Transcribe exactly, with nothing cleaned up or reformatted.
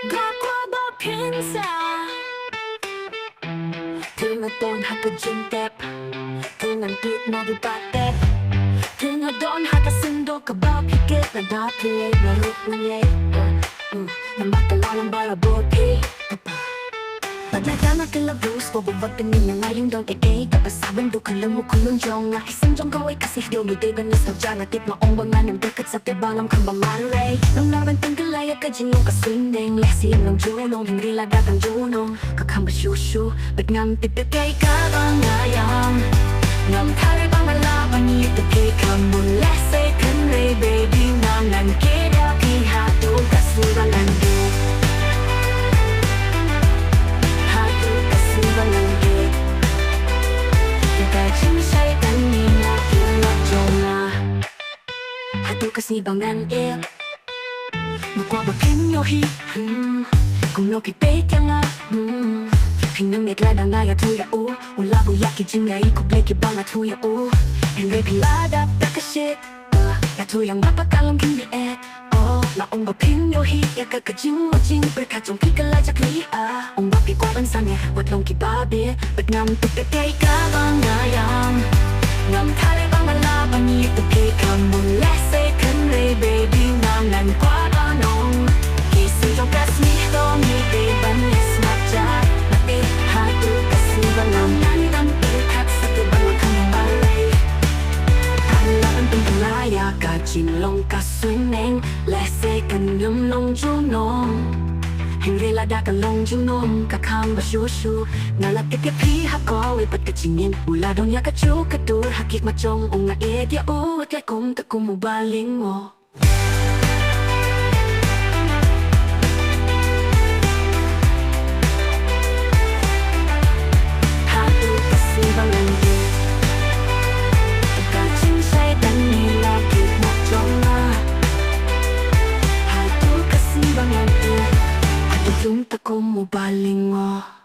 Nga kwah ba phin sa. Te nga don ha ka jingtep. Te ngan tip na du ba tep. Te nga don ha ka syndon kaba phi kit na da phi leh na ruh na leh. Namar ka long nambar ba phi. Bad lada nga kylla blues, ba bud wat pynmih na nga ïeng don ei ei. Kaba sah ban duh ka lyngngoh khyllung jong nga, ki seng jong kawei ka sih, dei ban ïasnoh jar. Nga tip, nga ong ba ngan ym dei kat sa te ba long kham ba marwei. Long na ban pynkylla ïa ka jinglong ka suiñdeng. Lehse ym long junom, hynrei lada kan junom, ka kham ba shuh shuh. Bad ngam tip te kaei kaba nga ïam. Ngam tharai ba nga lah ban ïeit ïa phi, come on, let's say kynrei, baby, nga ngan kit ïa phi haduh ka sngi ba ngan kit. Haduh ka sngi ba ngan kit. Ïa ka jingshai kane na ki lok jong nga. Haduh ka sngi ba ngan kit. Nga kwah ba phin ïohi, hmm, kumno phi peit ïa nga, hmm. Phin ym ïeit lada nga ïathuh ïa u, u lah buh ïa ki jingïakynduh kiba nga ïathuh ïa u. Hynrei phi la dap da ka shit, ah, ïathuh ïa nga ba ka long kyndiah. Oh, nga ong ba phin ïohi ïa ka, ka jingmut jingpyrkhat jong phi ka la jakhlia. Ong ba phi kwah ban sangeh wat long kiba bieit, bad ngam tip te kaei kaba nga ïam. Ngam tharai ba nga lah ban ïeit ïa phi, come on, let's say kynrei, baby, nga ngan kwah ban ong. Ki seng jong ka snieh to ngi dei ban ïasnoh jar. Nga tip haduh ka sngi ba nga ngan dang pyrkhat sa te ba nga kham balei. Nga lah ban pynkylla ïa ka jinglong ka suiñdeng. Lehse kan ym long junom, hynrei lada ka long junom, ka kham ba shuh shuh. Nga la tip ïa phi ha kawei pat ka jingim. U la don ïa kajuh ka dur ha ki khmat jong u, nga ïeit ïa u wat ïa kum te kum u ba lyngngoh. Haduh ka sngi ba ngan kit. Ka jingshai kane na ki khmat jong nga. Haduh ka sngi ba ngan kit. Haduh kum te kum u ba lyngngoh.